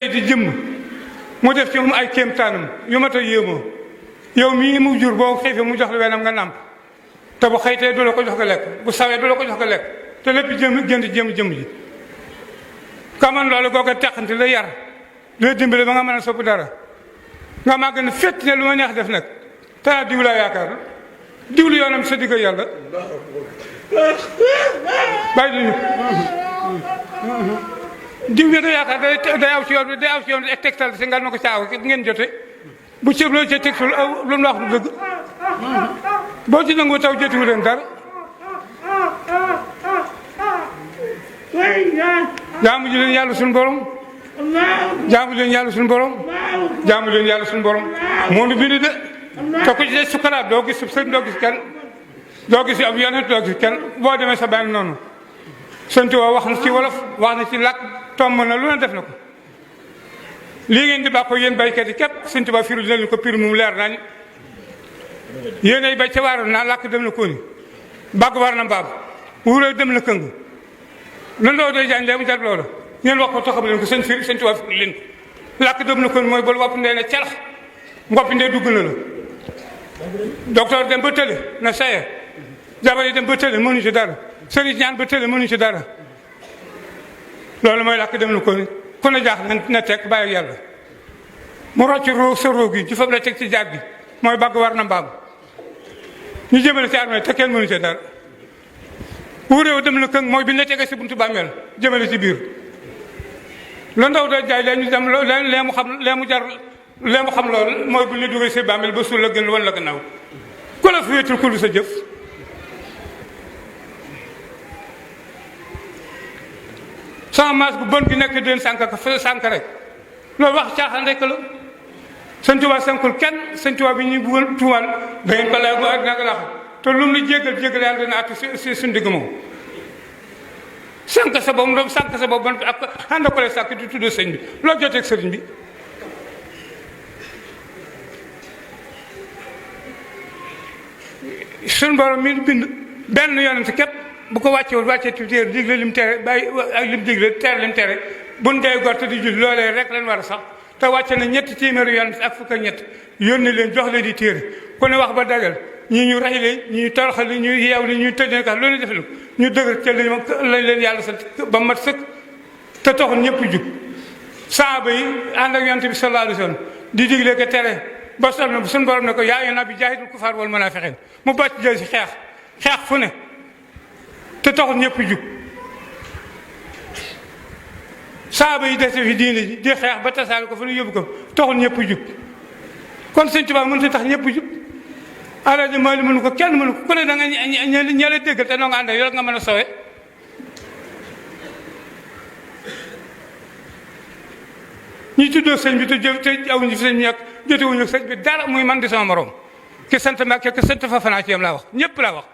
di jëmm mu def ci moom ay kéemtaanam yu mat a yéemoo yow mii mu jur boo xiifee mu jox la wenam nga nàmp te bu xëytee du la ko jox nga lekk bu sawee du la ko jox nga lekk te lépp jëm ji kaman loolu googa teqante la yar la dimbale ba nga mën a sopp dara nga màgg ne fett ne lu ma neex def nag te diw laa yaakaar diwlu yoonam sa digg yàlla bàyyi duñu diw bi nga yaakaar day aw ci yoon bi tegtal si ngal na ko caaw ngeen jote bu cëb loolu ca tegtal lu mu wax du dëgg boo ci nangu taw jotiwu leen dara jaamu ji leen yàlla suñu borom jaamu leen yàlla suñu borom jaamu leen yàlla suñu borom moo nu bind de te ku ci des sukaraat doo gis sëñ doo gis kenn doo gis ab yonent doo gis kenn boo demee sa bàyyi noonu sëñ Tuubaa wax na ci wolof wax na ci làkk tomb na lu ne def na ko lii ngeen di bàkkoo yéen baykat yi képp sëñ Tuubaa firu dinañu ko pir mu leer nañ yéen ay bay ca waaroon naa làkk dem na kóoni bàgg war na mbaam wuuree dem na këng lan loo doy jaañ lee mu jar loola ngeen wax ko taxam leen ko sëñ Tuubaa firu leen ko làkk dem na kóoni mooy bolu wopp ndee ne celax ngoppi ndee dugg na la docteur dem ba tële na saye jabar yi dem ba tële mënu ci dara sëriñ ñaan ba tële mënu ci dara loolu mooy làkk dem na ko ku ne jaax na teg bàyyi yàlla mu rocc roo sa roo gi ci fab la teg ci jaag gi mooy bàgg war na mbaam ñu jëmale ci armée te kenn mënu ci dara wu réew dem na këng mooy bi ñu la tegee si buntu bàmmeel jëmale ci biir la ndaw da jaay lee ñu dem lee mu xam loolu mooy bu ñu duggee si bàmmeel ba suul la gën wan la gannaaw ku la fi wéetul ku lu sa jëf sama maas bu bon gi nekk den sànk rek loolu wax caaxaan rek la sëñ Tuubaa sankul kenn sëñ Tuubaa bi ñuy buggal tuumaal da ngeen ko lay bu ak naka la te lu mu la jéggal yàlla dina àtt si suñu digg moom sànq sa boobu ndoom sànq sa boobu ban ak ànd ko lay sànq di tudd sëñ bi loo joteeg sëriñ bi suñu borom mi bind benn yonent képp bu ko wàccewul wàccee ci téere digle lim tere bàyyi ak lim digle tere lim tere buñ dee gor te di julli loolee rek leen war a sax te wàcce na ñetti téeméeri yonent ak fukk ak ñett yónni leen jox leen di téere ku ne wax ba dagal ñii ñu rey leen ñii ñu toroxal leen ñu yeew leen ñu tëj leen ka loolu def leen ñu dëgër ca lañ leen yàlla sant ba mat sëkk te taxul ñëpp jug saaba yi ànd ak yonent bi sallallahu alayhi wa sallam di digle ko tere ba sol na suñu borom ne ko yaa ayyuhan nabiyyu jaahidil kuffaara wal munaafiqiin mu bàcc jël si xeex fu ne te taxul ñëpp jug saaba yi dese fi diine ji di xeex ba tasaare ko fu ñu yóbbu ko taxul ñëpp jug kon sëñ Tuubaa mënut a tax ñëpp jug alaaji Maalik mënu ko kenn mënu ko ku ne da nga ña déggal te noo nga ànd ak yow nga mën a sowe ñi tuddoo sëñ bi te awuñu fi sëñ bi ñàkk jotewuñu sëñ bi dara muy man di sama morom ki sant Mbàkke ki sant Fafana ci yam laa wax ñëpp laa wax